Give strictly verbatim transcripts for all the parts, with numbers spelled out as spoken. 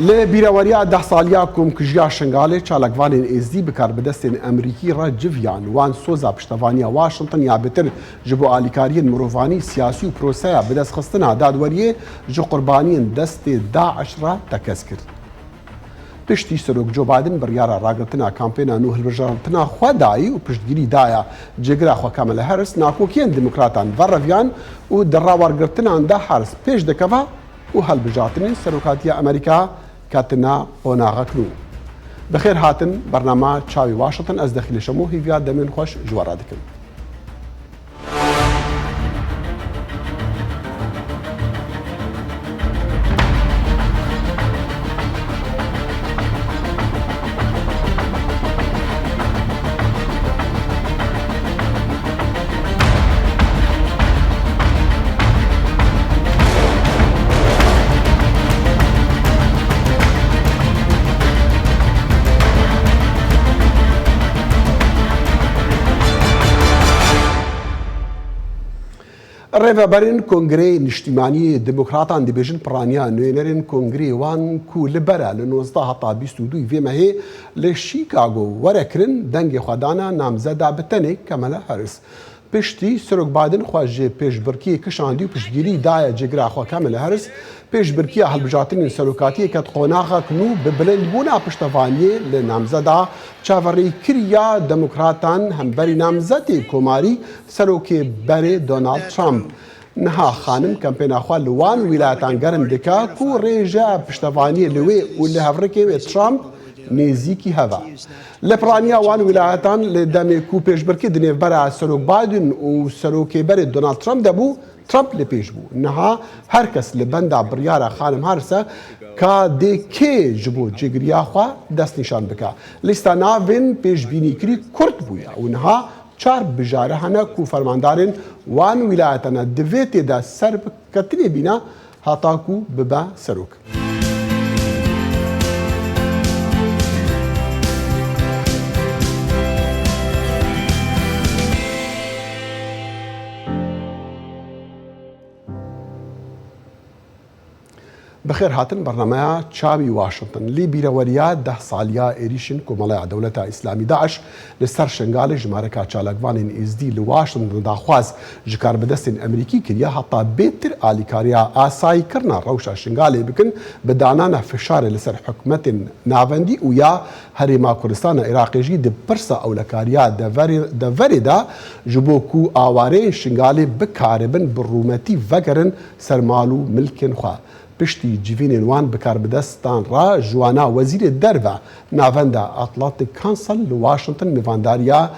Li bîreweriya deh saliya komkujiya Şingalê çalakvanên êzdî bi karbidestên Emerîkî re civiyan. Wan soza piştevaniya Washington ya bitir ji bo alîkariyên mirovanî, siyasî û proseya bidestxistina dadweriyê ji qurbaniyên destê DAIŞ re tekez kir. Piştî Serok Joe Biden biryara ragirtina kampêna nû hilbijartina xwe dayî û piştgirî daya cêgira xwe Kamala Harris, nakokiyên demokratan vereviyan û di rawergirtinan de Harris pêş dikeve û hilbijartinên serokatiya Amerîka ketine qonaxek nû. Bi xêr hatin bernama Çavî Washington, ez Dexîlê Şemo hêviya demên xweş ji we re dikim. Rêveberên Kongreyê Niştîmanî yê Demokratan dibêjin piraniya nûnerên Kongreyê wan ku li bere li nozdeh heta bîst û duyê vê mehê li Chicago were kirin, dengê xwe dane namzeda bi tenê Kamala Harris. Piştî Serok Biden xwe ji pêşbirkiyê kişandî û piştgirî daye cêgira xwe Kamala Harris, pêşbirkiya hilbijartinên serokatiyê ket qonaxek nû bi bilindbûna piştevaniyê li namzeda çaverêkiriya demokratan hemberî namzetê komarî serokê berê Donald Trump. Niha xanim kempêna xwe li wan wîlayetan germ dike ku rêje piştevaniyê li wê û li hevrikê wê Trump nêzîkî hev e. Li piraniya wan wîlayetan li demê ku pêşbirkî di nêvbera Serok Biden û serokê berê Donald Trump de bû, Trump li pêş bû. Niha her kes li benda biryara xanim Harris e ka dê kê ji bo cêgiriya xwe destnîşan bike. Lîsta navên pêşbînîkirî kurt bûye û niha çar bijare hene ku fermandarên wan wîlayetan e di vê tê de ser bi ketinê bîne heta ku bibe serok. Bi xêr hatin bernameya Çavî Washington. Li bîreweriya deh saliya êrîşên Komeleya Dewleta Îslamî DAIŞ li ser Şingalê jimareka çalakvanên êzdî li Washington daxwaz ji karbidestên Emerîkî kiriye, heta bêtir alîkariya asayîkirina rewşa Şingalê bikin, bi danana fişarê li ser hikûmetên navendî û ya Herêma Kurdistana Iraqê jî di pirsa ewlekariya deverê, deverê de ji bo ku awareyên Şingalê bikaribin bi rûmetî vegerin ser mal û milkên xwe. Piştî civînên wan bikarbidestan re ji wana Wezîrê Derve Navenda Atlantic Council li Washington mêvandariya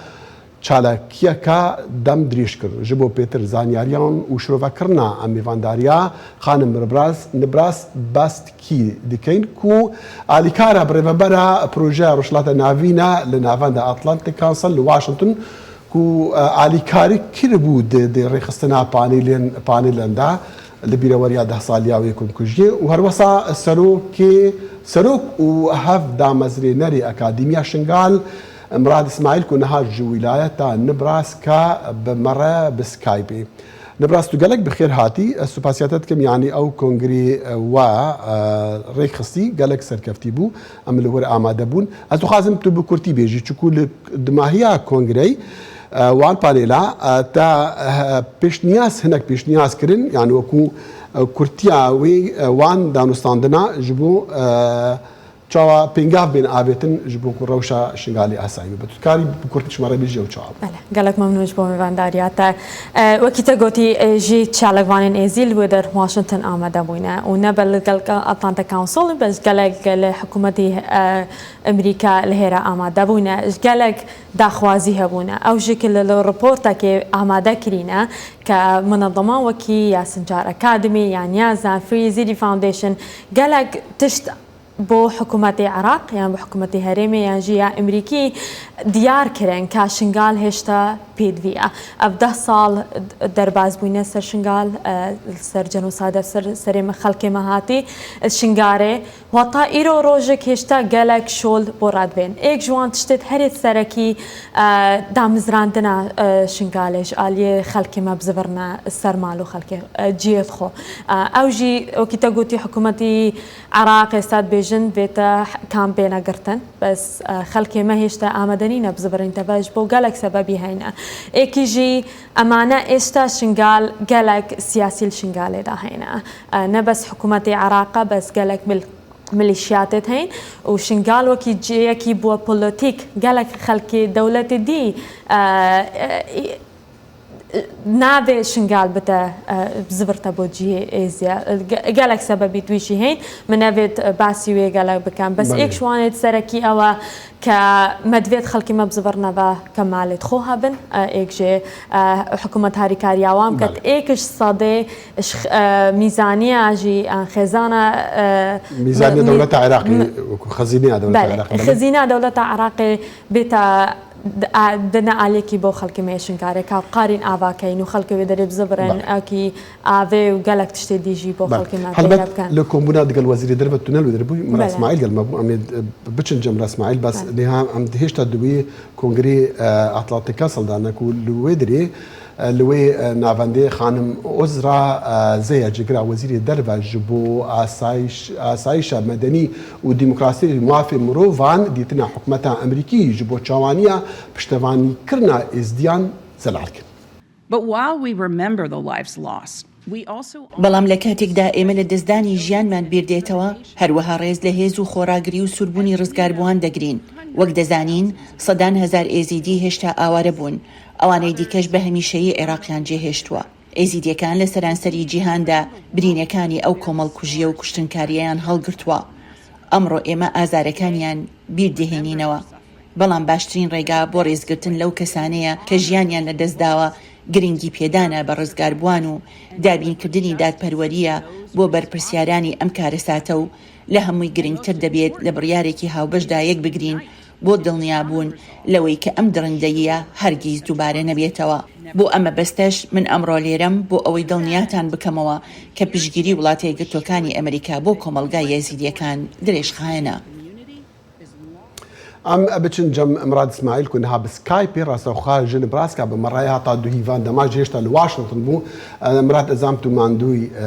çalakiyeke dem dirêj kir. Ji bo pêtir zanyariyan û şirovekirina em mêvandariya xanim Nibras, Nibras Bastkî dikin ku alîkara birêvebera projeya Rojhilata Navîn e li Navenda Atlantic Council li Washington ku, e, alîkarî kiribû di, di rêxistina panêlên, panêlan de li bîreweriya deh saliya wê komkujiyê û herwesa serokê, serok û hev damezrênerê Akademiya Şingal, Mirad Îsmaîl ku niha ji wîlayeta Nebraska bi me re bi Skypeê. Nibras, tu gelek bi xêr hatî. Ez supasiya te dikim, yanî ew kongrê, e, we, e, rêk xistî, gelek serkeftî bû. Em li wir amade bûn. Ez dixwazim tu bi kurtî bêjî, çiku li dimahiya kongreyê, e, wan panêla, e, te, e, pêşniyaz, hinek pêşniyaz kirin, yanî wekû, e, kurtiya wê, e, wan danûstandina ji bo, e, çawa pêngav bên avêtin ji bo ku rewşa Şingalê asayî bibe. Tu dikarî bi kurtî ji me re bêjî ew çawa bû? Bele, gelek memnûn ji bo mêvandariya te. E, wekî te gotî, e, jî çalakvanên êzdî li wê der Washington amade bûyne û ne ber li gel Atlantic Council, bes gelek li hikûmetî, e, Amerîka li hêra amade bûyne. Gelek daxwazî hebûne. Ew jî ki li, li raportekê amade kirîne ke minezema wekî ya Sincar Academy, ya Nyaza, Free Yazidi Foundation, gelek tişt bo hikûmetê Iraq, yan bo hikûmetê herêmê, yan jî ya Amerîkî diyar kirin ka Şingal hêşta pêdivî ye. Ev deh sal derbas bûyne ser Şingal, e, ser cenosayda ser, serê me, xelkê me hatî, e, Şingarê. Wata îro rojek hêşta gelek şol bo radibên. Êk ji wan tiştêt herê serekî, e, damizrandina, e, Şingalê ji aliyê xelkê me bizivirne ser mal û xelkê, e, cihê xwe. E, ew jî wekî te gotî hikûmetî Iraqê sed bêjin vê te kam bêne girtin. Bes, e, xelkê me hêşta amade nîne bizivirîn te ve ji bo gelek sebebî heyne. Êkî jî emane êşta Şingal gelek siyasî li Şingalê de heyne. E, ne bes hikûmetê Iraqe, bes gelek mil-, milîşiyatê heyîn û Şingal wekî cihekî bû polîtîk, gelek xelkê dewletê dî, e, e, navê Şingal bite, e, zivir te bo cihê êziya. Ge-, gelek sebebî wî jî heyîn. Min nevêt, e, basî wê gelek bikem. Bes Belê. Êk ji wanê serekî ew e ke me divêt xelkê me bizivirne ve ke malê xwe hebin. E, êk jê, e, hikûmet harîkariya wan ket. Belê. Êk ji sedê ji x-, e, mîzaniya jî, e, xêzana, e, Mîzaniya mi-, dewleta Iraqê, mi-, wekû xezîneya dewleta Belê, Iraqê, belê. Xezîneya dewleta Iraqê bête d-, a-, dine aliyekî bo xelkê me yê Şingalê, ka qarîn ava keyin û xelkê wê derê bizivirin, Belê. Ewkî avê û gelek tiştê dî jî bo Belê. Xelkê me Helbet peyda bikin. Li kombûna digel wezîrê derve tunel wê derê bû, Mirat Belê. Smaîl gel me bû, em ê, e, biçin cem Mirat Smaîl, bes Belê. Niha em hêşta di wî kongrê, e, Atlantika Saldana ku li wê derê, e, li wê, e, navendê xanim Ozra, e, Zeya Cigira wezîrê derve ji bo asayiş-, asayişa medenî û demokrasî û mafê mirovan dîtina hikûmeta Amerîkî ji bo çawaniya piştevanîkirina êzdiyan zelal kir. But while we remember the lives lost, we also بەڵام لە کاتێکدا ئێمە لە دەستدانی ژیانمان بیر دێتەوە، هەروەها ڕێز لە هێز و خۆڕاگری و سووربوونی ڕزگاربووان دەگرین. وەک دەزانین، سەدان هەزار ئێزیدی هێشتا ئاوارە بوون، ئەوانەی دیکەش بە هەمیشەیی عێراقیان جێهێشتووە. ئێزیدیەکان لە سەرانسەری جیهاندا برینەکانی ئەو کۆمەڵکوژیە و کوشتنکاریەیان هەڵگرتووە. ئەمڕۆ ئێمە ئازارەکانیان بیر دەهێنینەوە. بەڵام باشترین ڕێگا بۆ ڕێزگرتن لەو کەسانەیە کە ژیانیان لە دەستداوە، گرنگی پێدانە بە ڕزگاربووان و دابینکردنی دادپەروەریە بۆ بەرپرسیارانی ئەم کارەساتە و لە هەمووی گرنگتر دەبێت لە بڕیارێکی هاوبەشدا یەک بگرین بۆ دڵنیابوون لەوەی کە ئەم دڕندەییە هەرگیز دووبارە نەبێتەوە. بۆ ئەمە بەستەش من ئەمڕۆ لێرەم بۆ ئەوەی دڵنیاتان بکەمەوە کە پشتگیری وڵاتە یەکگرتووەکانی ئەمریکا بۆ کۆمەڵگای یەزیدیەکان درێژخایەنە. Em biçin cem Mirad Îsmaîl ku niha bi Skypeê rastewxwe ji Nebraska bi me re ye, heta du hîvan dema jî hêşta li Washington bû. E, Mirad, ez zam tu mandûyî, e,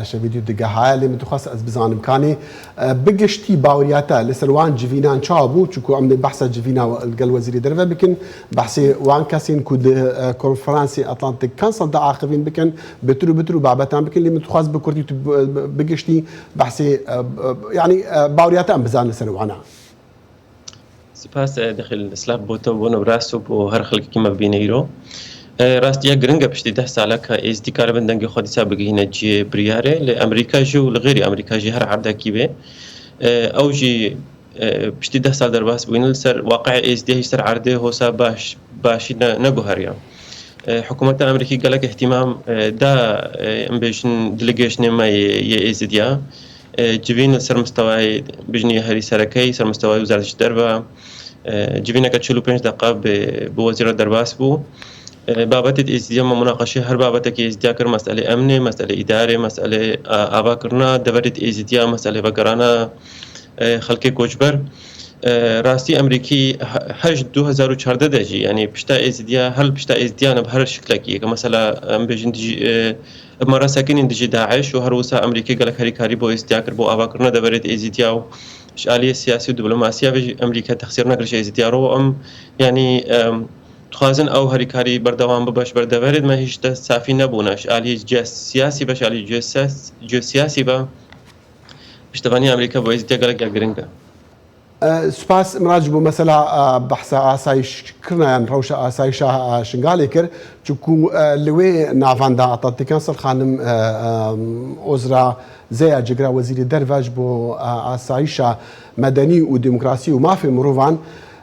şevê dû digehaye, lê min dixwest ez bizanim kanî, e, bi giştî baweriya te li ser wan civînan çawa bû? Çunku em dê behsa civîna we-, li gel wezîrê derve bikin, behsê wan kesên ku di, e, konferansê Atlantic Council de axivîn bikin, bitir û bitir û babetan bikin, lê min dixwest bi kurtî tu bi, bi, bi giştî behsê, e, e, yanî, e, baweriya te em bizanin li ser wana. Spas, e, Dexîl, silav bo te, bo Nebras û bo her xelkekî me bibîne îro. E, rastiya giring e, piştî deh sal e ka Êzidî karibin dengê xwe dîsa bigihîne cihê biryarê. Li Amerîka jî û li xêrî Amerîka jî her erdekî be. E, ew jî, e, piştî deh sal derbas bûyne li ser waqiya Êzidî jî ser erdê hosa baş, başî ne, neguheriya. E, hikûmeta Amerîkî gelek îhtîmam, e, da, e, em bêjin delegation-ê me yê, yê Êzidiya. E, civîn li ser mistewayê, bêjin yê herî serekeyî, ser mistewayê wezareta derve. E, civîneke çil û pênc deqa bi, bi wezîra derbas bû. E, babetê Êzidiya me munaqeşê her babetekî Êzidiya kir, meselê emnê, meselê îdarê, meselê, e, avakirina deverê Êzidiya, meselê vegerana, e, xelkê koçber. E, rastî Amerîkî he-, heşt du hezar û çardeh de jî, yanî pişta Êzidiya, her pişta Êzidiya ne bi her şiklekî, yeke mesela em bêjin dijî, e, bi me re sekinîn dijî DAIŞ û her wisa Amerîkî gelek herîkarî bo Êzidiya kir, bo avakirina deverê Êzidiya û ji aliyê siyasî û diplomasiya ve jî Amerîka texsîr nekir ji Êzidiya re û em, yanî, em, dixwazin ew herîkarî berdewam bibe ji ber deverê me hîç de safî nebûne ji aliyê cihê siyasî ve, ji aliyê cihê siyas-, cihê siyasî ve. Piştevaniya Amerîka bo Êzidiya gelek ya giring e. E, spas Mirad ji bo mesela, e, behsa asayîş kirina yan rewşa asayîşa, e, Şingalê kir. Çunku, e, li wê navenda Atlantic Council xanim, e, e, Ozra Zeya Cigira wezîrê derve ji bo, e, asayîşa medenî û demokrasî û mafê mirovan,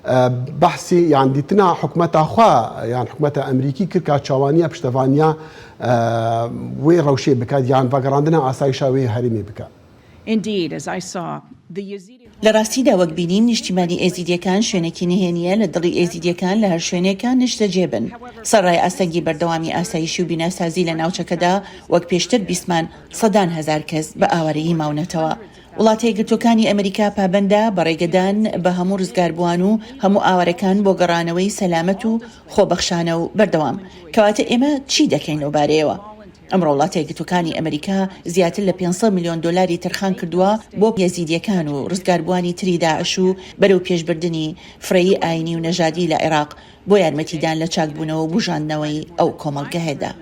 e, behsî yan dîtina hikûmeta xwe yan hikûmeta Amerîkî kir ka çawaniya piştevaniya, e, wê rewşê bike yan vegerandina asayîşa wê herêmê bike. Indeed, as I saw, the Yazidi لە ڕاستیدا، وەک بینیم، نیشتیمانی ئێزیدیەکان شوێنێکی نهێنییە لە دڵی ئێزیدیەکان لە هەر شوێنێکە نیشتەجێ بن. سەرڕای ئاستەنگی بەردەوامی ئاسایشی و بیناسازی لە ناوچەکەدا، وەک پێشتر بیستمان، سەدان هەزار کەس بە ئاوارەیی ماونەتەوە. وڵاتە یەکگرتووەکانی ئەمریکا پابەندە بە ڕێگەدان بە هەموو ڕزگاربووان و هەموو ئاوارەکان بۆ گەڕانەوەی سەلامەت و خۆبەخشانە و بەردەوام. کەواتە ئێمە چی دەکەین لەو بارەیەوە؟ ئەمڕۆ وڵاتە یەکگرتووەکانی ئەمریکا زیاتر لە پێنج سەد میلیۆن دۆلاری تەرخان کردووە بۆ یەزیدیەکان و ڕزگاربووانی تری داعش و بەرەو پێشبردنی فرەیی ئاینی و نەژادی لە عێراق بۆ یارمەتیدان لە چاکبوونەوە و بوژاندنەوەی ئەو کۆمەڵگەهێدا.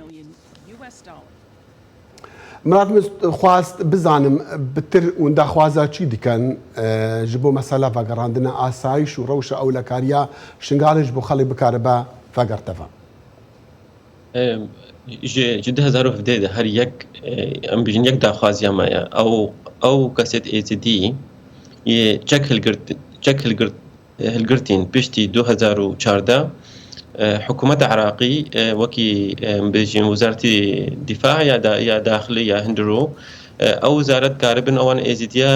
مراد، من خواست بزانم بتر اون داخوازا چی دکن، اه، ji bo mesela vegerandina asayîş û rewşa ewlekariya Şingalê ji bo xelê bikaribe vegerteve. Ji, ji du hezar û hevdeh de her yek, em bijin yek daxwaziya me ye. Ew, ew kesêt êzidî yê çek hilgirt, çek hilgirt hilgirtîn piştî du hezar û çardeh, hikûmeta Iraqî, wekî, em bêjin, Wezartî Dîfa ya da, ya Daxilî ya Hindirû, ew wizaret karibin ewan êzîdiya,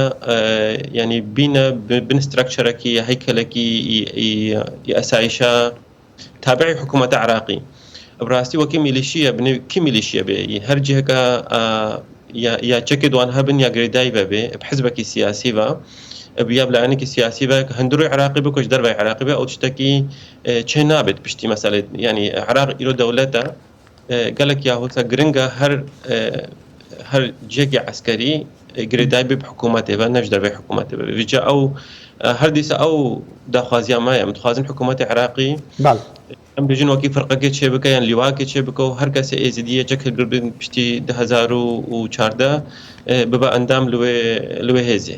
yanî bîne bi, bin structurekî ya heykelekî î, î, î esayîşa tabiî hikûmeta Iraqî. Bi rastî wekî milîşiye, bi nêv kî milîşiye bê, yî her ciheka, a, ya, ya çekê di wan hebin ya girêdayî ve bê, bi hizbekî siyasî ve, bi ya bi layenekî siyasî ve, hundirû Iraqî be ku ji derveyî Iraqî be, ew tiştekî, e, çê nabe di piştî meselê. Yanî Iraq îro dewlet e, e, gelek ya wisa giring e her, e, her cihekî eskerî, e, girêdayî bê bi hikûmetê ve, ne ji derveyî hikûmetê ve. Vêca ew, e, her dîsa ew daxwaziya me ye. Em dixwazin hikûmetê Iraqî, Bel. em bêjin wekî firqekê çêbike yan lîwakê çêbike û her kesê êzidiyê çek hilgirt bin piştî du hezar û çardeh, e, bibe endam li wê, li wê hêzê.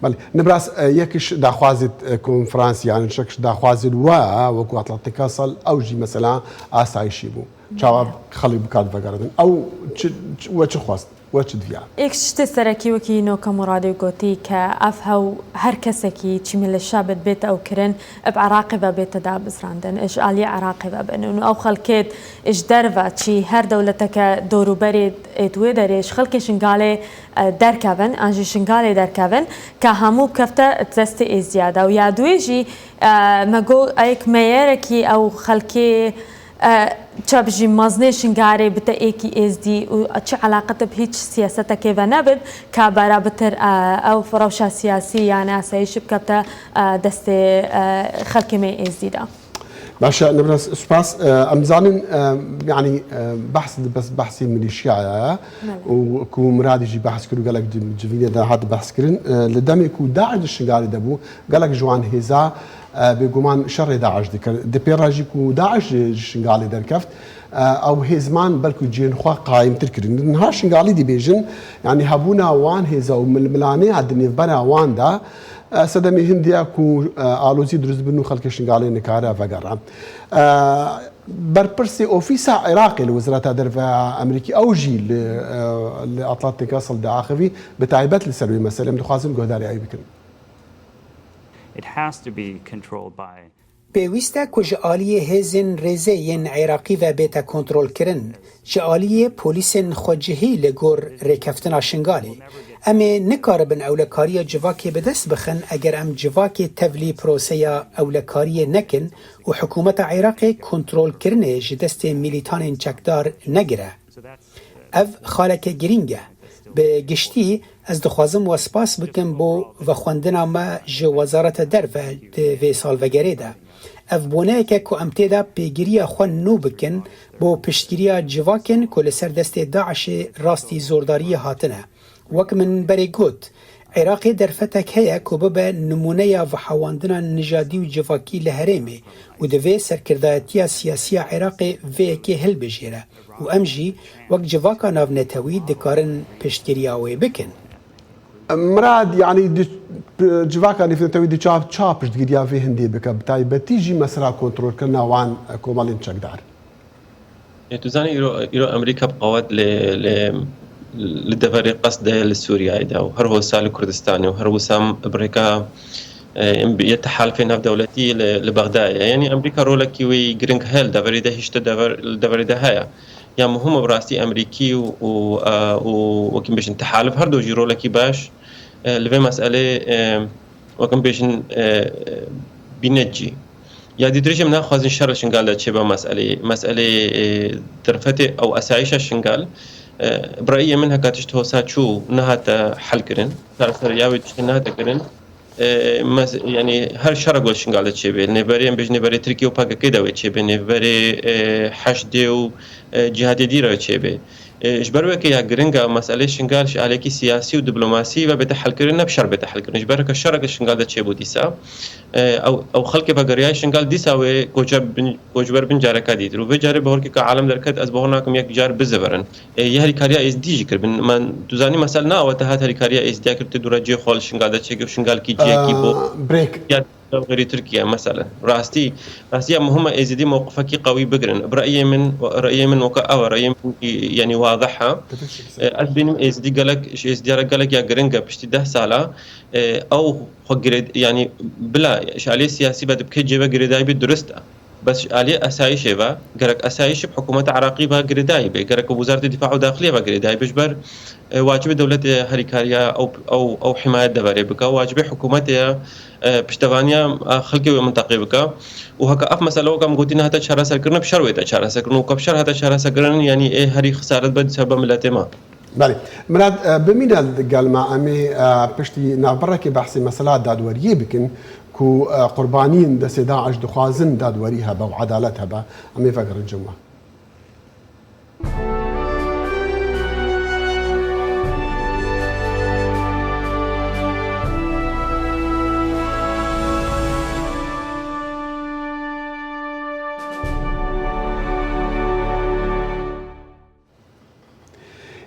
Belê. Nibras, e, yek ji daxwazê, e, konferansê, yanî şek ji daxwazên we, wekû Atlantika Sal, ew jî mesela asayîşî bû. Çawa xelk bikar vegerin. Ew çi, çi, we çi xwest? We çi diviya? Yek ji tiştê serekî wekî Noka Muradî gotî ke ev hew her kesekî çî mileşa be dibête ew kirin, bi Iraqê ve bête dabizrandin, ji aliyê Iraqê ve bin. Û ew xelkêt ji derve çî her dewleteke dorûberê ê di wê derê ji xelkê Şingalê, e, derkevin, an jî Şingalê derkevin, ke hemû kefte destê êziya de. Û ya duwê jî, e, me got, êk meyerekî ew xelkê, e, çabijî mezinê Şingalê bite êkî êzdî û çi eleqete bi hîç siyasetekê ve nebit, ka bera bitir, e, ew rewşa siyasî yan asayîş bikefte, e, destê, e, xelkê me êzdî de. Baş e, Nibras, spas. E, em zanin, e, yanî, e, behs, bes behsê milîşiyaya ye û ku Miradî jî behs kir û gelek ci-, civînê de hat behs kirin. E, li demê ku DAIŞ di Şingalê de bû, gelek ji wan hêza, e, bêguman şerê DAIŞ dikir. Di pê re jî ku DAIŞ ji, ji Şingalê derkeft, e, ew hêzman belkû cihên xwe qayîmtir kirin. Niha Şingalî dibêjin, yanî hebûna wan hêza û milmilanê ya di nêvbera wan de, e, sedemê hindî ye ku, e, alozî dirust bin û xelkê Şingalê nikare vegere. E, Berpirsê Ofîsa Iraqê li Wezareta Derve ya Amerîkî ew jî li, e, li Atlantika Sal diaxivî, bi taybet li ser wê meselê em dixwazin guhdarî ew bikin. It has to be controlled by Pêwîst e ku ji aliyê hêzên rêzê yên Iraqî ve bête kontrolkirin, ji aliyê polîsên xwecihî li gor rêkeftina Şingalê. Em ê nikaribin ewlekariya civakê bi dest bixin eger em civakê tevlî proseya ewlekariyê nekin û hikûmeta Iraqê kontrolkirinê ji destê milîtanên çekdar negire. Ev xaleke girîng e. Bi giştî, ez dixwazim we spas bikim bo vexwendina me ji Wezareta Derve di vê salvegerê de. Ev boneyek e ku em tê de pêgiriya xwe nû bikin bo piştgiriya civakên ku li ser destê DAIŞê rastî zordariyê hatine. Wek min berê got, Iraqê derfetek heye ku bibe nimûneya vehewandina nijadî û civakî li herêmê û divê serkirdayetiya siyasî ya Iraqê vê yekê hilbijêre. Û em jî wek civaka navnetewî dikarin piştgiriya wê bikin. Mirad, yanî di civaka navnetewî di ça, ça piştgiriya vê hindê bike, bi taybetî jî mesela kontrolkirina wan komelên çekdar? Ê, tu zanî îro, îro Amerîka bi qewet li, li, li deverê qesd de ye li Sûriyeyê de û her wisa li Kurdistanê û her wisa bi rêka, e, em bi-, yê tehalifê navdewletî li, li Bexdayê ye. Yanî Amerîka rolekî wî giring heye li deverê de, hişte dever, li deverê de heye. Ya muhim e bi rastî Amerîkî û, û, e, û wekî bêjin tehalif her du jî rolekî baş, e, li vê meselê, e, wek em bêjin, e, bîne cî. Ya dîtirî jî em naxwazin şer li Şingal de çêbe meselê, meselê, e, derfetê ew esayîşa Şingal, E, bi reyê min heka tişt hosa çû nehate helkirin, çareseriya wê tiştê nehate kirin. E, mes-, yani her şerek wê Şingal de çêbe. Nêberê, em bêjin nêberê Tirkiye û P K K de wê çêbe. Nêberê, e, H D û, e, cîhatê dî re wê çêbe. E, ji ber weke ya giring e, meselê Şingal ji aliyekî siyasî û diplomasî ve bête helkirin, ne bi şer bête helkirin. Ji ber weke şereke Şingal de çêbû dîsa, e, ew, ew xelkê vegeriyayê Şingal dîsa wê koçber bin, koçber bin careka dîtir. Û vê carê bi horkeke alem derket, ez bawer nakim yek car bizivirin. E, yê herîkariya Êzdî jî kir. Bin, man, tu zanî, mesele ne ew e, te hat herîkariya Êzdiya kir, tu dûre cihê xwe li Şingal de çêkir û Şingalkî cihekî bo. Aa, brêk. Ya, xeyrî Tirkiye, mesele. Rastî, rastiya muhim e Êzidî mewqifekî qewî bigirin. Bi reyê min, reyê min weke ew e, reyê min, yanî, wadih e. E, ez bînim Êzidî gelek, ji Êzidiya re gelek ya giring e, piştî deh sala. E, ew xwe girê-, yanî, bila, ji aliyê siyasî ve dibikê cêve girêdayî bê, durist e. Bes ji aliyê esayîşê ve, gerek esayîş bi hikûmeta Iraqî ve girêdayî bê, gerek bi Wezareta Dîfa û Daxiliyê ve girêdayî bê, ji ber, e, wacibê dewletê ye herîkariya ew, ew, ew himayet deverê bike, wacibê hikûmetê ye, e, piştevaniya, e, xelkê wê minteqê bike. Û heke ev mesele weke em gotî nehate çareserkirin, bi şer wê te çareserkirin. Û heke bi şer hate çareserkirin, yanî ê herî xisaret be, dîsa be miletê me. Belê. Mirad, e, bimîne gel me. Em ê, e, piştî navberekê behsê mesela dadweriyê bikin ku, e, qurbaniyên destê DAIŞ dixwazin dadwerî hebe û edalet hebe. Em ê vegerin cem we.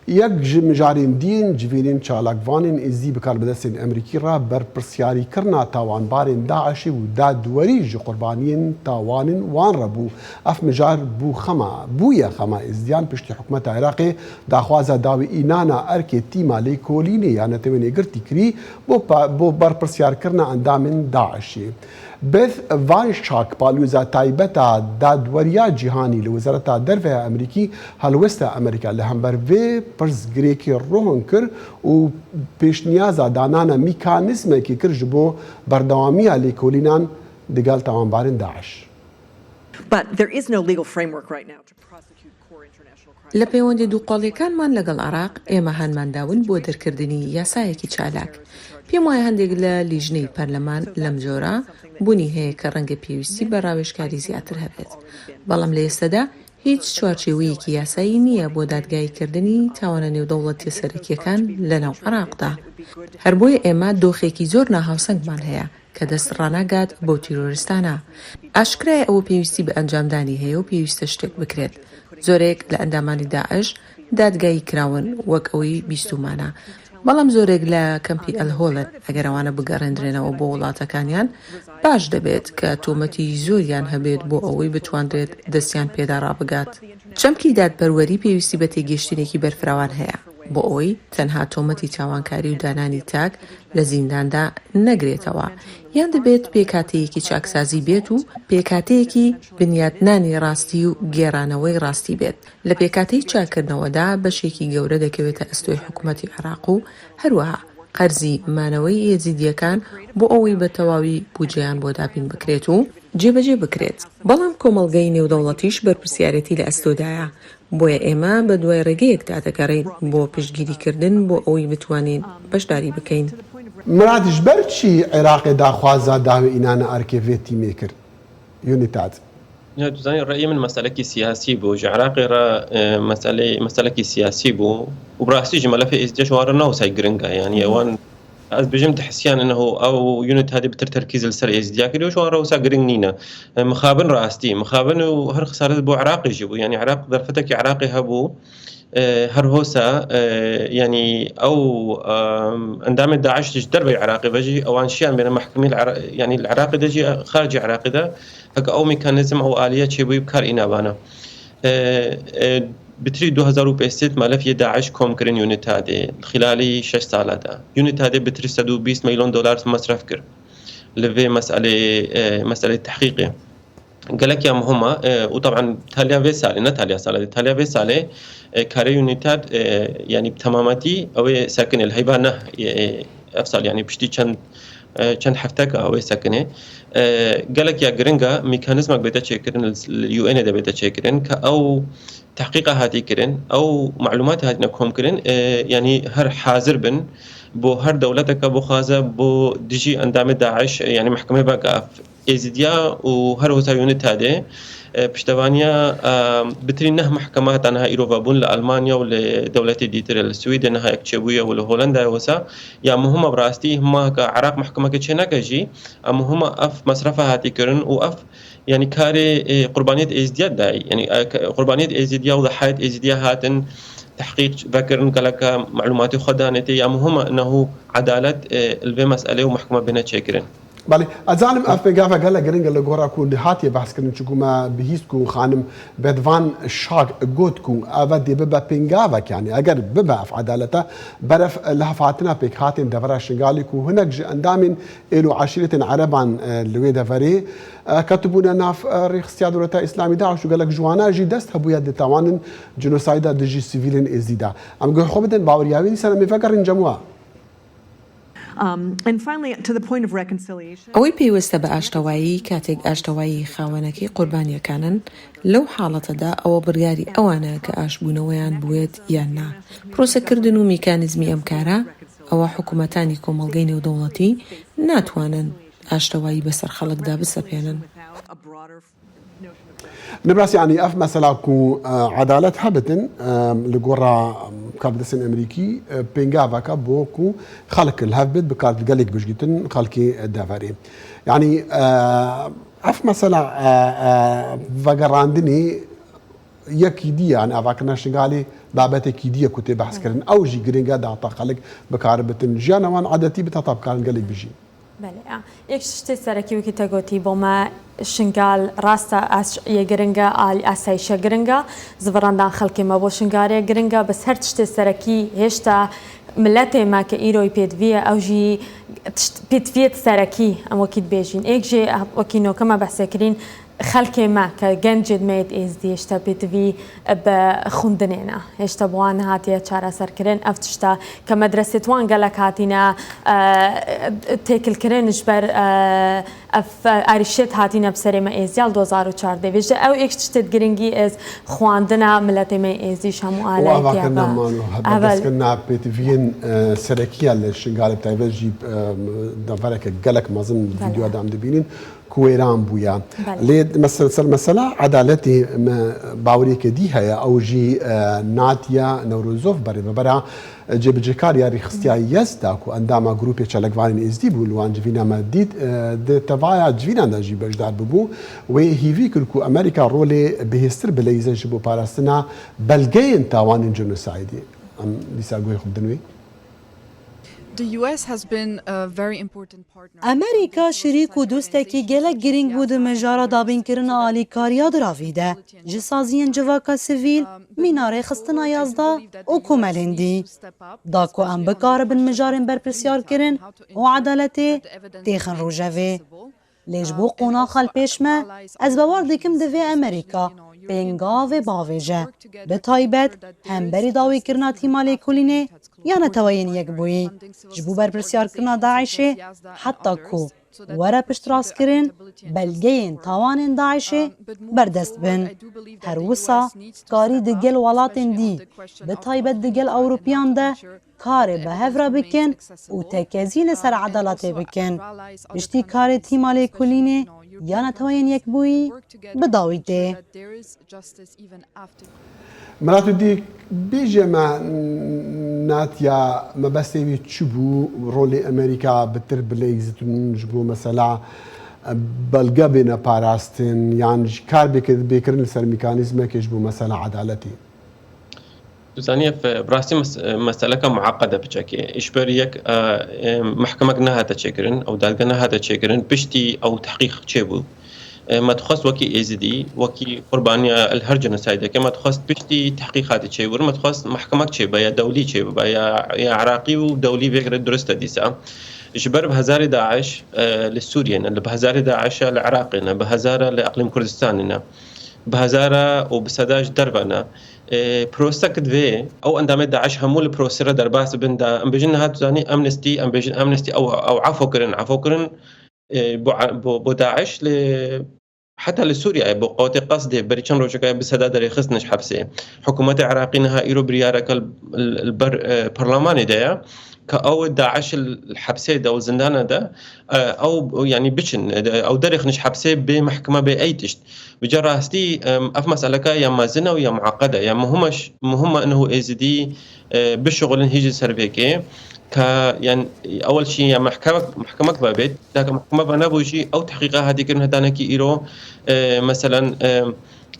Yek ji mijarên dîn civînên çalakvanên êzdî bi karbidestên Amerîkî re berpirsyarîkirina tawanbarên DAIŞê û dadwerî ji qurbaniyên tawanên wan re bû. Ev mijar bû xema, bûye xema êzdiyan piştî hikûmeta Iraqê daxwaza dawî înana erkê tîma lêkolînê ya Netewên Yekgirtî kirî bo pa-, bo berpirsyarkirina endamên DAIŞê. Beth Van Schack, palûza taybet a dadweriya cîhanî li Wezareta Derve ya Amerîkî, helwesta Amerîka li hember vê pirsgirêkê rohn kir û pêşniyaza danana mîkanîzmekê kir ji bo berdewamiya lêkolînan digel tawanbarên DAIŞ. But there is no legal framework right now to prosecute core international crimes. لە پەیوەندی دووقۆڵیەکانمان لەگەڵ عێراق، ئێمە هانمانداون بۆ دەرکردنی یاسایەکی چالاک. پێم وایە هەندێک لە لیژنەی پەرلەمان لەم جۆرە بوونی هەیە کە ڕەنگە پێویستی بە ڕاوێژکاری زیاتر هەبێت. بەڵام لە ئێستادا هیچ چوارچێوەیەکی یاسایی نییە بۆ دادگاییکردنی تاوانە نێودەوڵەتیە سەرەکیەکان لە ناو عێراقدا. هەر بۆیە ئێمە دۆخێکی زۆر ناهاوسەنگمان هەیە کە دەست ڕاناگات بۆ تیرۆریستانە. ئاشکرایە ئەوە پێویستی بە ئەنجامدانی هەیە و پێویستە شتێک بکرێت. زۆرێک لە ئەندامانی داعش دادگایی کراون وەک ئەوەی بیستومانە. بەڵام زۆرێک لە کەمپی ئەلهۆڵن، ئەگەر ئەوانە بگەڕێندرێنەوە بۆ وڵاتەکانیان، باش دەبێت کە تۆمەتی زۆریان هەبێت بۆ ئەوەی بتوانرێت دەستیان پێدا ڕابگات. چەمکی دادپەروەری پێویستی بە تێگەیشتنێکی بەرفراوان هەیە بۆ ئەوەی تەنها تۆمەتی تاوانکاری و دانانی تاک لە زینداندا نەگرێتەوە، یان دەبێت پێکاتەیەکی چاکسازی بێت و پێکاتەیەکی بنیاتنانی ڕاستی و گێڕانەوەی ڕاستی بێت. لە پێکاتەی چاکردنەوەدا بەشێکی گەورە دەکەوێتە ئەستۆی حکوومەتی عێراق و هەروەها قەرزی مانەوەی ئێزیدیەکان بۆ ئەوەی بە تەواوی بودجەیان بۆ دابین بکرێت و جێبەجێ بکرێت. بەڵام کۆمەڵگەی نێودەوڵەتیش بەرپرسیارەتی لە ئەستۆدایە. بۆیە ئێمە بە دوای ڕێگەیەکدا دەگەڕێین بۆ پشتگیریکردن بۆ ئەوەی بتوانین بەشداری بکەین. مراد، ji ber çî Iraqê daxwaza dawî înana erkê vê tîmê kir? Unitad. Ya, tu zanî, reyê min meselekî siyasî bû. Ji Iraqê re, e, meselê-, meselekî siyasî bû. Û bi rastî jî melefê Êzdiya ji wan re ne wisa giring e. Yanî, ewan, ez bêjim, dihisiyan, eneho ew Unitadê bitir terkîz li ser Êzdiya kiriyo, ji wan re wisa giring nîne. E, mixabin rastî, mixabin û her xisaret bo Iraqê jî bû. Yanî, Iraq, derfetekî Iraqê hebû. E, her hosa, e, yanî ew, e, endamê DAIŞ ji derveyî Iraqê ve jî ewan şiyan bêne mehkemî li Ira-, yanî li Iraqê de jî, xaricê Iraqê de, heke ew mekanîzm, ew aliye çêbûyî bi kar îna vana. E, e, bi tirî du hezar û pênc sed melef yê DAIŞ kom kirin Unitadê, li xîlalî şeş sala de. Unitadê bi tirî sed û bîst milyon dolar mesref kir li vê meselê, e, meselê tehqîqê. Gelek ya muhim e, e, û taban taliya vê salê, ne taliya sala dê, taliya vê salê, e, karê Unitad, e, yanî bi temametî ew ê sekinê li heyva neh, e, e, ev sal, yanî piştî çend, e, çend hefteka wê sekinê. E, gelek ya giring e, mekanîzmek bête çêkirin, li U N de bête çêkirin, ke ew tehqîqa hatî kirin, ew malûmatê hatine komkirin, e, yanî her hazir bin bo her dewleteke bixwaze bo dijî endamê DAIŞ, e, yanî mehkemê bike ev Êzidiya û her wisa Unitedê, e, piştevaniya, e, bitirî neh mehkema heta niha îro vebûn li Almanya û li dewletê dîtir, li Swêdê niha yek çêbûye û li Holendayê wisa. Ya muhim e bi rastî, hima heke Iraq mehkemeke çêneke jî, e, muhim e ev mesrefa hatî kirin û ev, yanî karê, e, qurbaniyet Êzidiya dayî. Yanî, e, k-, qurbaniyet Êzidiya û dehayet Êzidiya hatin tehqîq vekirin, geleke malûmatê xwe danê tê. Ya muhim e neho edalet, e, li vê meselê û mehkeme bêne çêkirin. Belê, ez zanim ev pêngava gelek giring e li gora ku hatiye behs kirin, çiku me bihîst ku xanim Bedvan Şak got ku ev dê bibe pêngavek, yanî eger bibe ev edalete, berev lihevhatina pêkhatên devera Şingalê ku hinek ji endamên êl û eşîretên ereban, e, li wê deverê, e, ketibûne nav, e, rêxistiya dewleta Îslamî DAIŞ û gelek ji wana jî dest hebûye di tawanên jenosayda dijî sivîlên Êzidî de. Em guh xwe bidin baweriya wê, dîsan em ê vegerîn cem wa. Um, and finally, to the point of reconciliation. ئەوەی پێویستە بە ئاشتەوایی، کاتێک ئاشتەوایی خاوەنەکەی قوربانیەکانن، لەو حاڵەتەدا ئەوە بڕیاری ئەوانە کە ئاشبوونەوەیان بوێت یان نا. پرۆسەکردن و میکانیزمی ئەم کارە، ئەوە حکوومەتانی کۆمەڵگەی نێودەوڵەتی ناتوانن ئاشتەوایی بەسەر خەڵکدا بسەپێنن. Nibrasî, yanî ev mesela ku, e, edalet hebitin, e, li gora, e, karbidestên Amerîkî, e, pêngaveke bo ku xelk li hev bit, bi kar gelek bijîtin xelkê deverê. Yanî, e, ev mesela, e, e, vegerandinê yekî dî ye, yanî avakirina Şingalê babetekî dî ye ku tê behs kirin. Ew jî giring e data xelk bi kar bitin. Jiyana wan adetî bit heta bikarin gelek bijîn. Belê, a. Yek ji tiştê serekî wekî te gotî bo me Şingal rast e, as-, yê giring e, al-, asayişe giring e, zivirandan xelkê me bo Şingalê giring e, bes her tiştê serekî hêşta miletê me ke îroyî pêdivî ye, ew jî tişt-, pêdiviyê serekî em wekî dibêjin. Êk jê, wekî noke me behsê kirîn, xelkê me ke gencê me yêt êzdî hêşta pêtivî bi xwendinê ne. Hêşta bi wan nehatiye çareserkirin. Ev tişta ke medresêt wan gelek hatîne, e, têkilkirin ji ber, e, ev arîşêt hatîne bi serê me êzdiya li du hazar û çardeh. Vê ji ew êk tiştêt giringî ez xwendina miletê me êzdî ji hemû alayekî ava. Û avakirina mano, hebe destkirinna pêtiviyên, e, serekiya li Şingalê bi taybet jî, e, devereke gelek mezin vîdyoya de em dibînin. Ku wêran bûye. Belê. Lê mes-, ser mesela edaletê me baweriyeke dî heye, ew jî, e, Nadia Newrozov, berêvebera, e, cêbicêkar ya rêxistiya YES da ku endama grûpê çalakvanên êzdî bû, li wan civîna me dît, e, di tevaya civînan de jî beşdar bibû. Wê hîvî kir ku Amerîka rolê bihêztir bileyze ji bo parastina belgeyên tawanên jenosaydê. Em dîsa guhê xwe bidin wê. The U S has been a very important partner. ئەمریکا شریک و دۆستێکی گەلەک گرنگ بوو دە مژارە دابینکردنە ئالیکاریا دراڤیدە، ji saziyên civaka sivîl, mîna rêxistina yazda û komelên dî. Da ku em bikaribin mijarên berpirsyarkirin û edaletê têxin rojevê. Lê ji bo qonaxa li pêş me, ez bawer dikim divê Amerîka pêngavê bavêje. Bi taybet hemberî dawîkirina tîma lêkolînê ya Neteweyên Yekbûyî ji bo berpirsyarkirina DAIŞê, heta ku were piştrastkirin, belgeyên tawanên DAIŞê berdest bin. Her wisa karî di gel welatên dî, bi taybet di gel Ewropiyan de karê bi hev re bikin û tekezî li ser edaletê bikin. Piştî karê tîma lêkolînê ya Neteweyên Yekbûyî bi dawî tê. Mirat û dî bêje me, Natya, mebestê wî çi bû? Rolê Amerîka bi tir bileyzitin ji bo mesela belge bêne parastin, yan jî kar bêke-, bêkirin li ser mekanîzmekê ji bo mesela edaletê? Tu zanî, ev, bi rastî mes-, meseleke mueqed e piçekê. Ji ber yek, e, e, mehkemek nehate çêkirin, ew dadgeh nehate çêkirin, piştî ew tehqîq çêbû. E, me dixwest wekî Êzidî, wekî qurbaniya li her cenosaydeke, me dixwest piştî tehqîqatê çêbû, me dixwest mehkemek çêbe, ya dewlî çêbibe, ya, ya Iraqî û dewlî vê girê durist e dîsa. Ji ber bi hezarê DAIŞ, e, li Sûriyê ne, li bi hezarê DAIŞ e li Iraqê ne, bi hezar e li Eqlîm Kurdistanê ne. bi hezara û bi seda ji derve ne. E, prosek divê ew endamê DAIŞ hemû li prosê re derbas bibin de, em bêjin niha tu zanî amnesty, em bêjin amnesty, ew, ew efo kirin, efo kirin, e, bo, bo, bo DAIŞ lê heta li Sûriyeyê, bo qewetê Qesdê, berî çend rojeka bi seda derê xistin ji hepsê. Hikûmeta Iraqî niha îro biryareke li, li, li ber, e, parlemanê de ye, ka ew DAIŞ li hepsê de û zindana de, e, ew, yanî biçin, e, ew derêxin ji hepsê bê mehkime, bê ey tişt. Bi ca rastî, em, ev meseleka ya mezin e û ya mueqed e. Ya muhim e ş-, muhim e inhu Êzidî, e, bişuxulin hî ji ser vê kê. Ka, yan, ewel şî ya mehkeme, mehkemek vebêt. Daka mehkeme venebû jî ew tehqîqa hatî kirin hetanekî îro, e, meselen, e,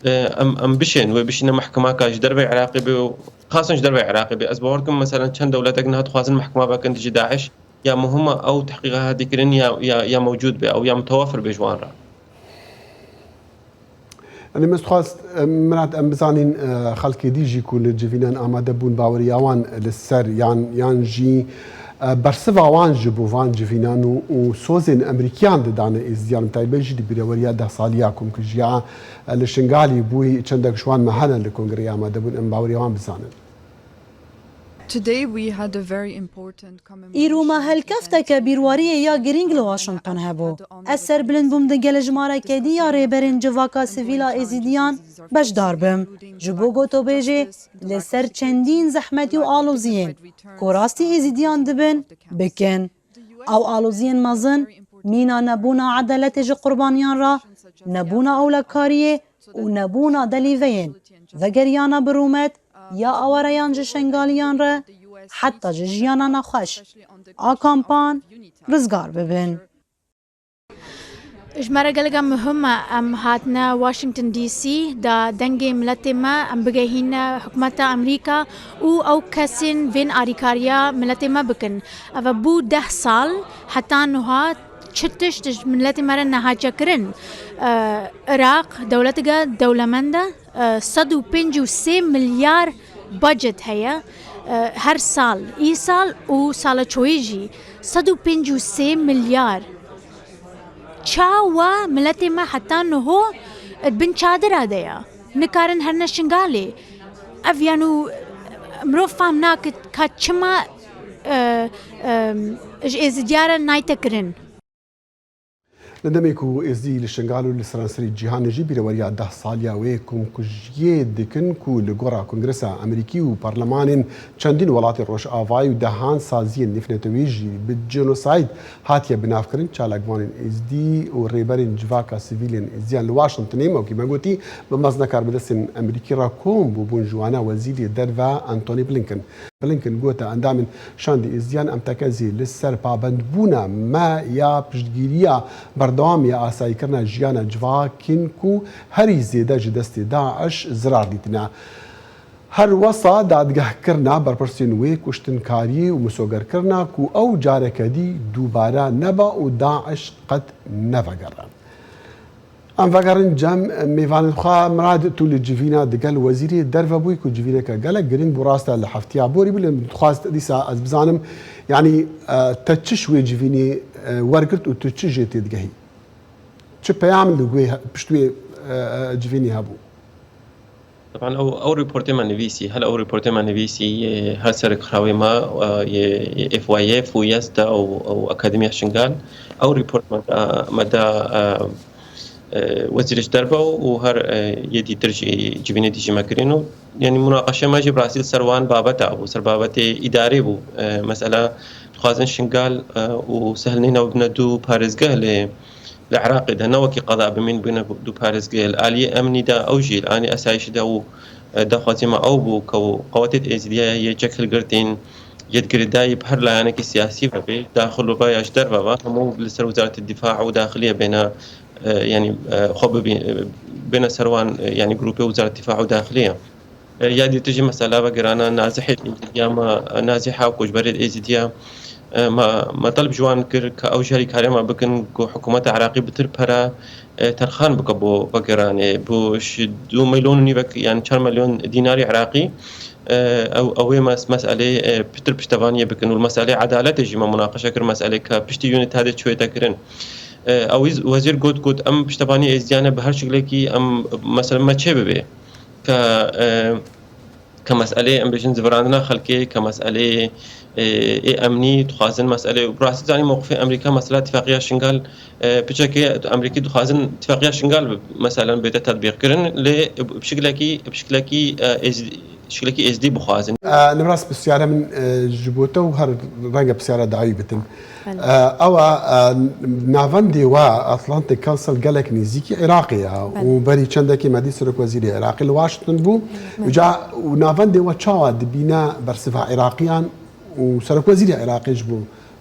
e, em, em bişên wê bişîne mehkemaka ji dervey Iraqê bê û xasin ji dervey Iraqê bê. Ez bawer kim, meselen, çend dewletek niha dixwazin mehkema vekin dijî DAIŞ. Ya muhim e ew tehqîqa hatî kirin ya, ya, ya mewcûd be, ew ya mutewefir be ji wan re. Yanî min dixwest, e, Mirat, em bizanîn, e, xelkê dî jî ku li civînan amade bûn, baweriya wan li ser yan, yan jî, e, bersiva wan ji bo van civînan û, û sozên Emerîkiyan didane Êzidiyan, bi taybet jî di bîreweriya deh saliya komkujiya, e, li Şingalî bûyî çendek ji wan me hene li kongreyê amade bûn, em baweriya wan bizanin. Today we had a very important commemoration Îro me helkefteke bîrwariyê ya girîng li Washington hebû. Ez serbilind bûm di gel jimareke dî ya rêberên civaka sivîl a Êzîdiyan beşdar bim. Ji bo gotobêjê li ser çendîn zehmetî û aloziyên ku rastî Êzîdiyan dibin, bikin. Ew aloziyên mezin, mîna nebûna edaletê ji qurbaniyan re, nebûna ewlekariyê û nebûna delîveyên vegeriyana bi rûmet ya awareyan ji Şengaliyan re, heta ji jiyana nexweş a kampan rizgar bibin. Ji me re gelek muhim e, em hatine Washington D C da dengê miletê me em bigehîne hikûmeta Amerîka û ew kesên vên arîkariya miletê me bikin. Ev e bû deh sal, heta niha çi tişt ji miletê me re nehatiye kirin. E, Iraq dewleteke dewlemend e, e, sed û pêncî û sê milyar budget heye, e, her sal, îsal û sala çoyê jî sed û pêncî û sê milyar. Çawa miletê me heta niho di bin çadira de ye? Nikarin herine Şingalê. Ev, yanî, mirov fam nake ka çima, e, e, ji Êzidiya re nayte kirin. Li demê ku Êzidî li Şingal û li seranserî cîhanê jî bîreweriya deh saliya wê komkujiyê dikin ku li gora Kongresa Amerîkî û parlemanên çendîn welatên Rojavayê û dehan saziyên nêvneteweyî jî bi jenosayîd hatiye binavkirin, çalakvanên Êzidî û rêberên civaka sivîl ên Êzidiyan li Washingtonê, me wekî me gotî, bi mezne karbidestên Amerîkî re kom bûbûn, ji wana Wezîrê Derve Antony Blinken. Blinken gote, endamên Şandê Êzidiyan, em tekezê li ser pabendbûna me ya piştgiriya berdewam ya asayîkirina jiyana civakên ku herî zêde ji destê DAIŞ zirar dîtine. Her wesa dadgehkirina berpirsên wê kuştinkariyê û misogerkirina ku ew careke dî dubare nebe û DAIŞ qet nevegere. Em vegerin cem mêvanên xwe. Mirad, tu li civîna digel wezîrê derve bûyî ku civîneke gelek girîng bû, rast e, li heftiya borî bû, lê min dixwest dîsa ez bizanim, yanî, e, te çi ji wê civînê, e, wergirt û tu çi jê têdigehî? Çi peyam li wê he-, pişt wê, e, e, civînê hebû? Teban ew, ew rîportê me nivîsî, hela ew rîportê me nivîsî, e, her serokrawê me, e, yê, yê F Y F û YESDA û, û Akademiya Şingal, ew rîport me da, me da, e, e, wezîrê ji derve û her, e, yê dîtir jî civînê dî jî me kirîn û, yanî, munaqeşe me jî bi rastî li ser wan babeta bû, ser babetê îdarê bû. E, mesela, dixwazin Şingal, e, û Sihel neyna bibine du parêzgeh lê li Iraqê de, ne wekî qeda bimîn bûne du parêzgeh. Li aliyê emnî de ew jî, li aliyê esayîşê de û, e, daxwazî me ew bû ku qewetê Êzîdiya yê çek hilgirtîn, yê girêdayî bi her layanekî siyasî ve bê, daxil û veya ji derve ve, hemû li ser Wezareta Difa û Daxiliyê bêne, e, yanî, e, xwe bibî-, e, bêne ser wan, e, yanî grûpê Wezareta Difa û Daxiliyê. E, ya dîtir jî mesela vegirana Nazihê Êzidiya me, e, Naziha û koçberê Êzidiya, e, me, me telb ji wan kir ka ew jî alîkariya me bikin ku hikûmeta Iraqî bitir pere, e, terxan bike bo vegiranê. Bo ji du milyon û nîvek, yanî çar milyon dînarî Iraqî, e, ew, ew ê mes-, meselê, e, pitir piştevaniyê bikin û li meselê edaletê jî me munaqeşe kir, meselê ka piştî UNITADê çi wête kirin. E, ew wî wezîr got, got, em piştevanî êzdiyane bi her şiklekî em, mesela me çê bibe. Ke, e, ke meselê, em bêjin, zivirandina xelkê, ke meselê, e, ê emnî dixwazin meselê. Bi rastî zanî mewqifê Amerîka mesela tifaqiya Şingal, e, piçekê Amerîkî dixwazin tifaqiya Şingal bi, meselen bête tetbîq kirin, lê bi şiklekî, bi şiklekî, e, êzdî, şiklekî êzdî bixwazin. E, Nibras, pisyara min, e, ji bo te û her renge pisyara dawî bitin. Belê. E, ew e, e, navendê we Atlantic Council gelek nêzîkî Iraqê ye. Belê. Û berî çendekê me dî serokwezîrê Iraqê li Washington bû. Belê. Ca û navendê we çawa dibîne bersiva Iraqiyan û serokwezîrê Iraqê ji bo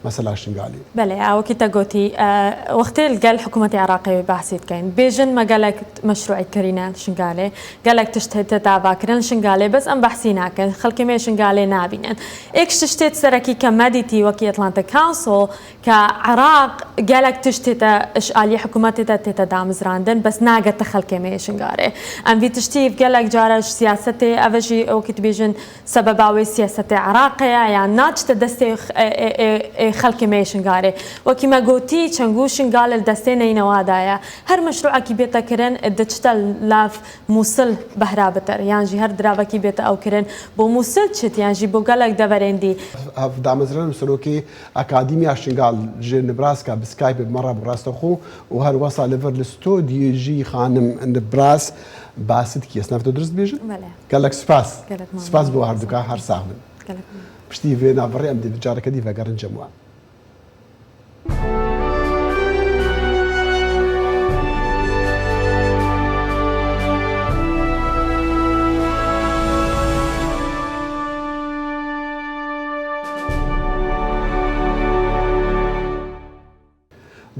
mesela Şingalê? Belê, a, wekî te gotî, e, wextê li gel hikûmetê Iraqê wê behsî dikeyin. Bêjin me gelek meşrûî kirîne li Şingalê, gelek tişt tê dava kirin li Şingalê, bes em behsî nakin, xelkê me Şingalê nabînin. Êk ji tiştê serekî ke me dîtî wekî Atlantic Council, ke Iraq gelek tişt tête ji aliyê hikûmetê te tête damizrandin, bes nagete xelkê me yê Şingalê. Em vî tiştî gelek cara ji siyasetê, ev e jî wekî dibêjin sebeba wê siyasetê Iraqê ye, yan naçite destê x-, ê, ê, ê, ê xelkê me yê Şingalê. Wekî me gotî, çengû Şingalê li destê neynewa de ye. Her meşrûekî bête kirin, diçite lav Mûsil behra bitir, yan jî her diravekî bête ew kirin bo Mûsil çit, yan jî bo gelek deverên dî. Hevdamezranan û serokê Akademiya Şingal ji Nebraska bi Skype bi me re bû rastexwe û her wesa li vir li stûdyoyê jî xanim Nibras Basit ki, ez navê te dirist bêjim? Belê. Gelek spas. Gelek memnun. Spas bo herduka, her sax bin. Gelek memnun. Piştî vê navberê em dê careke dî vegerin cem we.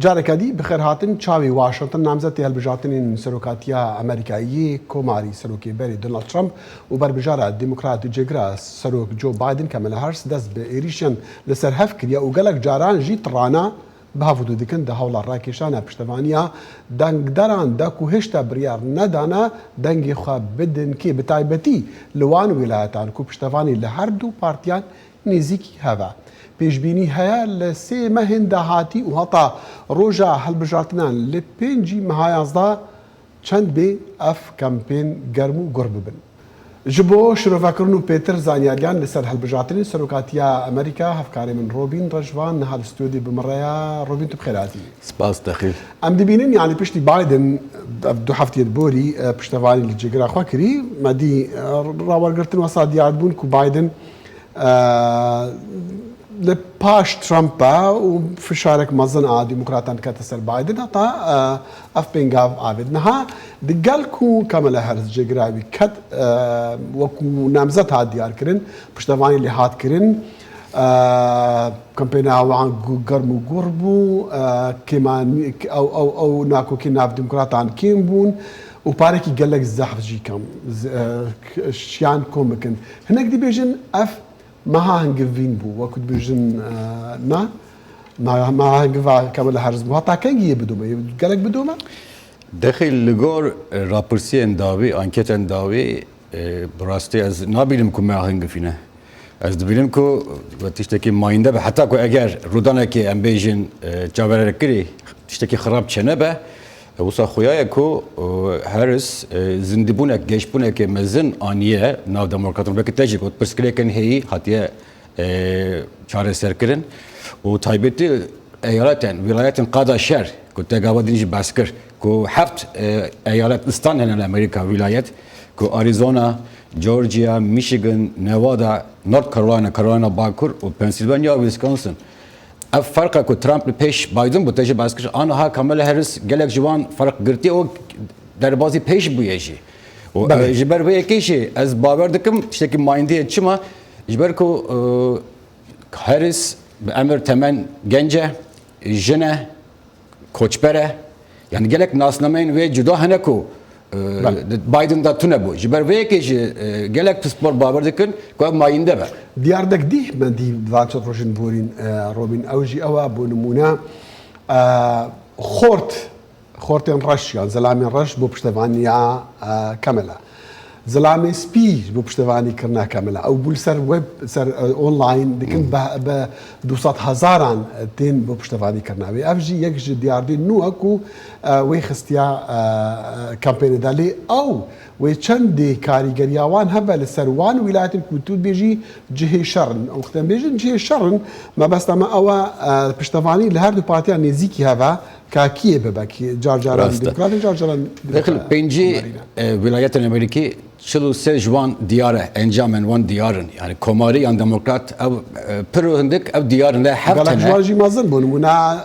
Careke dî bi xêr hatin. Çavî Washington, namzetê hilbijartinên serokatiya Amerîkayê yê komarî serokê berê Donald Trump û berbijara demokrat û cêgira serok Joe Biden, Kamala Harris, dest bi êrîşên li ser hev kiriye û gelek caran jî tirana bi hevdû dikin di hewla rakêşana piştevaniya dengdaran de ku hêşta biryar nedane dengê xwe bidin kê, bi taybetî li wan wîlayetan ku piştevanî li her du partiyan nêzîkî hev e. Pêşbînî heye li sê mehên dahatî û heta roja hilbijartinan li pêncî meha yazdeh çend bê ev kampên germ û gur bibin. Ji bo şirovekirin û pêtir zanyariyan li ser hilbijartinên serokatiya Amerîka, hevkarê min Robîn Rejvan niha li stûdyoyê bi min re ye. Robîn, tu bi xêr hatî. Spas, Texîl. Em dibînin, yanî piştî Biden ev du heftiyê di borî, e, piştevanî li cêgira xwe kirî. Me dî, e, rawergirtin wesa diyar bûn ku Biden, e, li paş Trump e û fişarek mezin a demokratan dikete ser Biden. Heta, e, ev pêngav avêt. Niha di gel ku Kamala Harris cêgira wî ket, e, wekû namzet hat diyar kirin, piştevanî lê hat kirin. E, Kampêna wan gu-, germ û gur bû, e, kêmanî-, ew, ew, ew nakokî nav demokratan kêm bûn û parekî gelek zehf jî kam z-, e, k-, şiyan kom bikin. Hinek dibêjin ev meha hingivîn bû, wekû dibêjin, e, na, meha, meha hingiva Kamala Harris bû. Heta kengî yê bidome? Yê gelek bidome? Dexî li gor, e, rapirsiyên dawî, anketên dawî, e, bi rastî ez nabînim ku me ahengifîne. Ez dibînim ku we tiştekî mayînde be. Heta ku eger rûdanekê, em bêjin, e, çaverêkirî, tiştekî xirab çênebe, e, wisa xuya ye ku, e, Harris, e, zindîbûnek, geşbûnekê mezin aniye nav demokratan. Belkî te jî got, pirsgirêkên heyî hatiye e, çareserkirin û taybetî eyaletên, wîlayetên qada şer ku te gava din jî behs kir ku heft, e, eyalet stan hene li Amerîka, wîlayet ku Arizona, Georgia, Michigan, Nevada, North Carolina, Carolina Bakur û Pennsylvania û Wisconsin. Ev ferqa ku Trump li pêş Biden bû, te jî behs kir, aniha Kamala Harris gelek ji wan ferq girtiye û derbazî pêş bûye jî. Û, Belê. e, ji ber vê yekê jî ez bawer dikim tiştekî mayîndî ye. Çima? Ji ber ku, e, Harris bi emir temen genc e, jin e, koçber e. Yani gelek nasnameyên wê cuda hene ku, e, Belê. di Biden de tune bû. Ji ber vê yekê jî, e, gelek pispor bawer dikin ku ev mayînde be. Diyardek dî me dî van çend rojên borîn, e, Robîn, ew jî ew e, bo nimûne, e, xort Xortên reş yan zelamên reş bo piştevaniya, e, Kamala. Zilamê spî ji bo piştevanî kirina Kamela. Ew bû li ser web, ser, e, online dikin, be, be du sed hezaran, e, tên bo piştevanî kirina wê. Ev jî yek ji diyardên nû ye ku, e, wê xistiya, e, e, kampênê de. Lê ew wê çendê karîgeriya wan hebe li ser wan wîlayetên ku tu dibêjî cihê şer in. Ew wextê em bêjin cihê şer in, mebesta me ew e, e, piştevanî li her du partiya nêzîkî heve, ka kiyê bibe kiyê. Car caran Rast e. Demokratên, car caran Pêncî, Komarî ne. E, wîlayetên Amerîkî çil û sê ji wan diyar e, encamên wan diyar in. Yani komarî yan demokrat, ev, e, pir û hindik ev diyar in, ne heft Gelek ji hene. Wan jî mezin bûn. Bûna,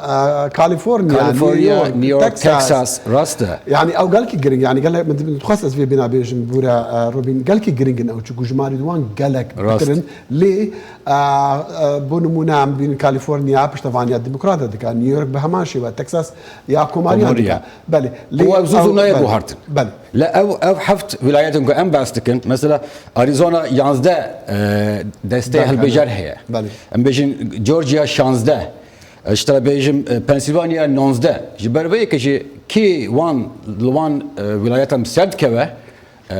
e, California, California, New York, New York, Texas. Texas, rast e. Yani ew gelkî giring, yani gelek, min, min dixwest ez vê bîna bêjim, bûra, e, Robîn, gelkî giring in ew, çunku jimarî wan gelek Rast. Pitir in. Lê, e, e, bo nimûne em bînin California piştevaniya demokrata dike, New York bi heman şêwe, Texas ya komariyan Komariya. Dike. Belê. Lê Û ev zû zû ew, nayê belê. Guhartin. Belê. Li ew, ev heft wîlayetên ku em behs dikin, mesela Arizona yanzdeh, e, destê Derkane. Hilbijar heye. Belê. Em bêjin Georgia şanzdeh, e, ji te re bêjim, e, Pennsylvania nonzdeh. Ji ber vê yekê jî kî wan, li wan, e, wîlayetan bi ser dikeve, e,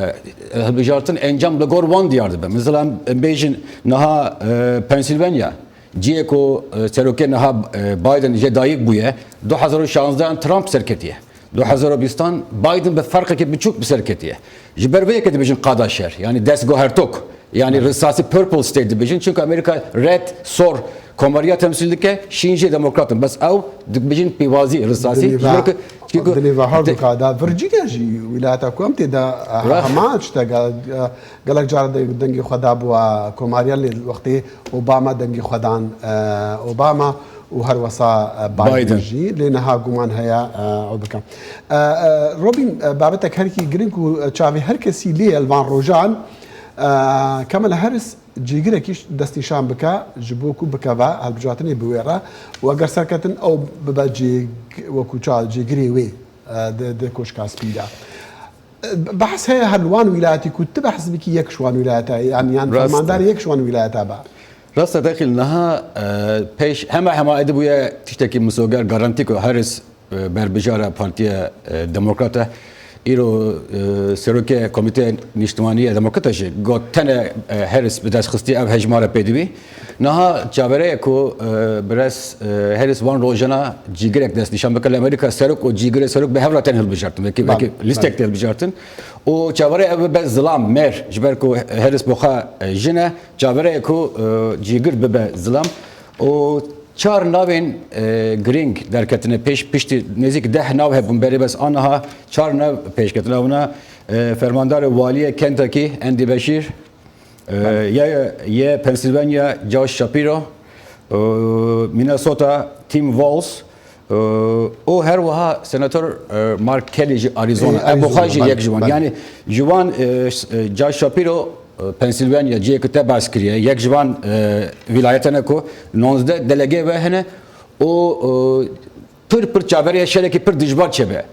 hilbijartin encam li gor wan diyar dibe. Mesela em, em bêjin niha, e, Pennsylvania, cihê ku, e, serokê niha, e, Biden jê dayik bûye, du hezar û şanzdehan Trump serketiye. Du hezar û bîstan Biden bi ferqekî biçûk bi ser ketiye. Ji ber vê yekê dibêjin qada şer. Yani destgohertok. Yani risasî purple state dibêjin. Çünkü Amerika red, sor, komariya temsîl dike, şîn jî demokrat in. Bes ew dibêjin pêvazî risasî. Ji ber ku, çünkü Dilê ve her du qada. Virginia jî wîlayeta ku em tê de, e, Ra- hema tiştek, e, gelek cara de-, dengê xwe dabû, e, komariya lê wextê Obama dengê xwe dan, e, Obama û her wesa, e, Biden Biden. Jî. Lê niha guman heye, e, ew bikin. E, e, Robîn, e, babetek herkî giring û çavê her kesî lê ye li van rojan, e, Kamala Harris cîgirekî destnîşan bike ji bo ku bikeve hilbijartinê bi wê re û eger serketin ew bibe cîg-, wekû ça cîgirê wê, e, di, di koşka spî de. Behs heye her li wan wîlayetî ku tu behs bikî yek ji wan wîlayeta, yan, yan Rast e. Fermandar yek ji wan wîlayeta be. Rast e Dexîl, niha, e, pêş hema hema êdî bûye tiştekî misoger, garantî ku Harris, e, berbijara Partiya, e, Demokrat e. Îro, e, serokê Komîteya Niştimanî ya Demokrat e jî got tenê, e, Harris bi dest xistî ev hejmara pêdivî. Niha çavereye ku, e, birêz, e, Harris van rojana cîgirek dest nîşan bike li Amerîka serok û cîgirê serok bi hev re tên hilbijartin. Wekî, Belê, wekî lîstek belê. Tên hilbijartin. Û çavereye ev bibe zilam, mêr, ji ber ku Harris bi xwe, e, jin e, çavereye ku, e, cîgir bibe zilam. Û çar navên, e, girîng derketine pêş, piştî nêzîk deh nav hebûn berê, bes aniha çar nav pêş ketine. Ew ne, e, fermandarê waliyê Kentucky, Andy Beshear, E, Belê. Yê, yê Pennsylvania, Josh Shapiro, e, Minnesota, Tim Walz, e, û her wiha Senator, e, Mark Kelly ji Arizona. Ê, Ev Arizona, buxa jî belê, yek ji wan. Belê. Yani ji wan, e, ş-, e, Josh Shapiro, e, Pennsylvania, cihê ku te behs kiriye, yek ji van, e, wîlayetene ku nonzdeh delegê ve hene û, e, pir, pir çaverê ye şerekî pir dijbar çêbe.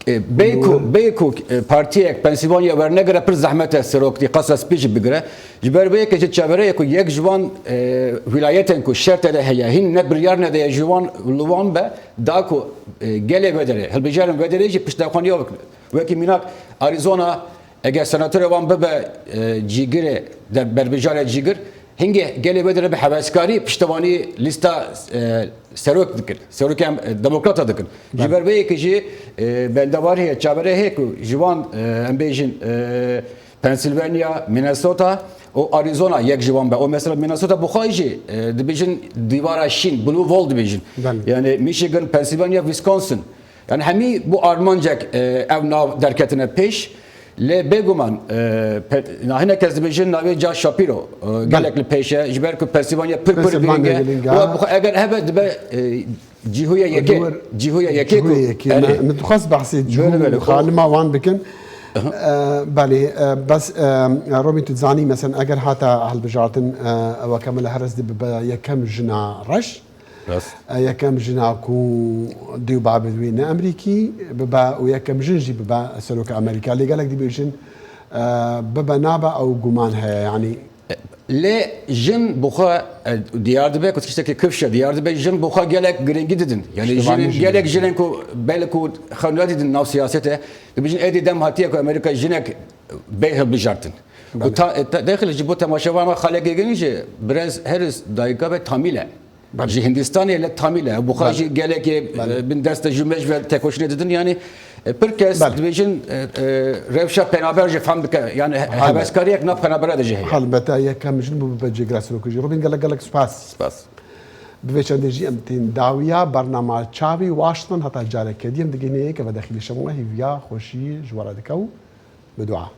E, bê ku, Doğru. Bê ku, e, partiyek Pennsylvania wernegire pir zehmet e seroktî qasra spî jî bigire. Ji ber vê yekê jî çaverê ye ku yek ji wan, e, wîlayetên ku şer tê de heye, hîn ne biryar nedeye ji wan li wan be, da ku, e, gelê vederê, hilbijarên vederê jî piştevaniya wek-, wekî mînak Arizona, eger senatorê wan bibe, e, cîgirê, der-, berbijarê cîgir, hingê gelê vederê bi heveskarî piştevanî lîsta, e, serok dikin. Serokê em, e, demokrata dikin. Ji Belê. Ber vê yekê jî, e, bendewar heye, çaverê heye ku ji wan, e, em bêjin, e, Pennsylvania, Minnesota û Arizona yek ji wan be. Û mesela Minnesota bi xwe jî, e, dibêjin dîvara şîn, blue wall dibêjin. Belê. Yani Michigan, Pennsylvania, Wisconsin. Yani hemî bû armancek, e, ev nav derketine pêş. Lê bêguman, e, pe-, na hinek kes dibêjin navê Josh Shapiro, e, Belê. Gelek li pêş e. Ji ber ku Pennsylvania pir pir Pennsylvania girîng e. Girîng e. Û bi xwe eger hebe dibe, e, cîhoya yekê. Cîhoya yekê ku Cîhoya yekê. Erê. Me, me dixwest behsê Belê, cîho belê. Xanima wan bikin. Aha. E, belê, e, bes, e, Robîn, tu dizanî, mesela eger hata hilbijartin, e, ew Kamala Harris dê bibe yekem jina reş. Rast. E, yekem jina ku dê û babê wê ne Amerîkî bibe û yekem jin jî bibe seroka Amerîka. Lê gelek dibêjin, e, bibe nabe ew guman heye, yanî. Lê jin bi xwe, e, diyar dibe ku tiştekî kifş e, diyar dibe jin bi xwe gelek girîngî didin. Yanî Piştevanî jin, jin gelek didin. Jinên ku belê ku xewnû nedîtin nav siyasete, dibêjin êdî dem hatiye ku Amerîka jinek bê hilbijartin. Û ta, ta, dexil ji bo temaşevana xalekê gingî jî birez heriz dayika ve Tamîl e. Belê. Ji Hindistanê le Tamîl e. Buxa Belê. Jî gelekê, Belê. E, bin deste ji me ji ve tekoşînê didin. Yani, e, pir kes Belê. Dibêjin, e, e, rewşa penaber jî fam dike. Yani he-, Helbet. Heveskariyek nav penabera de jî heye. Helbete, yekem jin bû be cêgira serokê jî. Robîn, gelek gelek spas. Spas. Bi vê çendê jî em tên dawiya bernama Çavî Washington. Heta careke dî em digihîne yek ve dexîlî şema hîviya xweşî ji we re dike û bi dua.